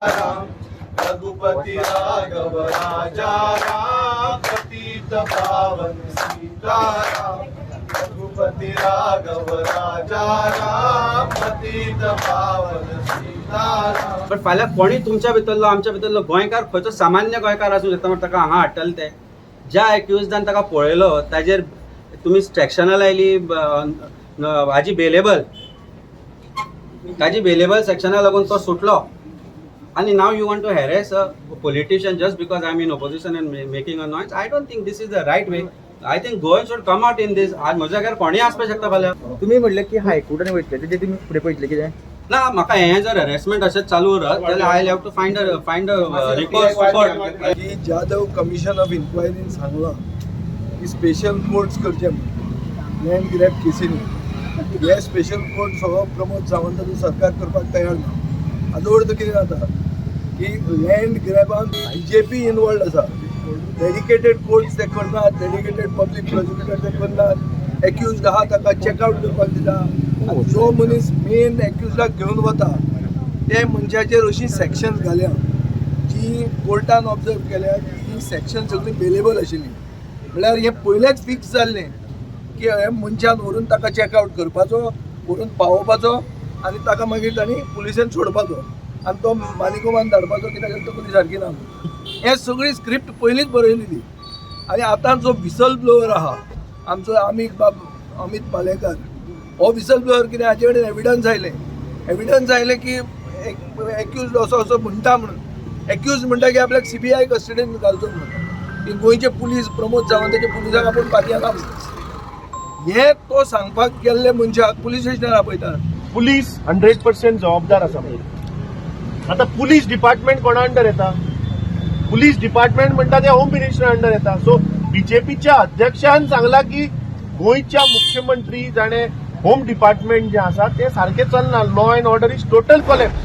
राम, रघुपति राघव राजा राम, पतित पावन सीताराम, रघुपति राघव राजा राम, पतित पावन सीताराम. पण फाल्यां कोणी तुमच्या भितरलो, आमच्या भितरलो गोंयकार, खंयचो सामान्य गोंयकार आसूं शकता म्हण ताका हांगा हाडटले ते. ज्या एक्युजदान ताका पळयलो, ताजेर तुमी स्ट्रॅक्शनां लायली, हाजी बेलेबल, ताजी बेलेबल सेक्शना लागून तो सुटलो आनी now you want to harass a politician just because I am in opposition and making a noise. I don't think this is the right way. I think Goan should come out in this. आज म्हज्या जाग्यार कोणीय आसपाक शकता फाल्यां. तुम्ही म्हणले की हायकोर्टान वयतले, तेजे तुमी फुडें पळयतले कितें? ना, म्हाका हें जर हॅरेसमेंट अशेंच चालू उरत जाल्यार I have to find a recourse to court. की जाधव कमिशन ऑफ इन्क्वायरीन सांगलां की स्पेशल कोर्ट्स करचे म्हणून लँड ग्रॅब केसीनी. हे स्पेशल कोर्ट सगळो प्रमोद सावंताचो सरकार करपाक तयार ना. हाजो अर्थ कितें जाता की लँड ग्रॅबान बीजेपी इनवॉल्ड आसा. डेडिकेटेड कोर्ट्स ते करनात, डेडिकेटेड पब्लीक प्रोसिक्युटर ते करनात. एक्युज्ड आहा ताका चॅकआउट करपाक दिता आनी जो मनीस मेन एक्युज्डाक घेवन वता ते मनशाचेर अशी सेक्शन्स घाल्या जी कोर्टान ऑब्जर्व केल्या की ही सेक्शन सगळी बेलेबल आशिल्ली. म्हळ्यार हें पयलेंच फिक्स जाल्लें की हे मनशान व्हरून ताका चॅकआउट करपाचो, व्हरून पावोवपाचो आनी ताका मागीर तांणी पुलिसेन सोडपाचो आनी तो मानिकोमान धाडपाचो, कित्याक तकली सारकी ना म्हणून. हें सगळी स्क्रिप्ट पयलींच बरयली ती. आनी आतां जो विसल ब्लोवर आहा आमचो अमीत बाब, अमीत पालेकर, हो विसल ब्लोवर कितें, हाचे कडेन एविडन्स आयलें. एविडन्स आयलें की एक्यूज असो असो म्हणटा म्हणून. एक्यूज म्हणटा की आपल्याक सीबीआय कस्टडीन घालचो म्हणून, की गोंयचे पुलीस, प्रमोद सावंताचे पुलिसांक आपूण पातयेना म्हणून. हे तो सांगपाक गेल्ले मनशाक पुलीस स्टेशनार आपयतात. पुलीस 100% जबाबदार आसा. आता पुलीस डिपार्टमेंट कोणा अंडर येता? पुलीस डिपार्टमेंट म्हणटा ते होम मिनिस्टर अंडर येता. सो बीजेपीच्या अध्यक्षान सांगला की गोंयच्या मुख्यमंत्री जाणे होम डिपार्टमेंट जे आसा ते सारकें चलना, law and order is total collapse.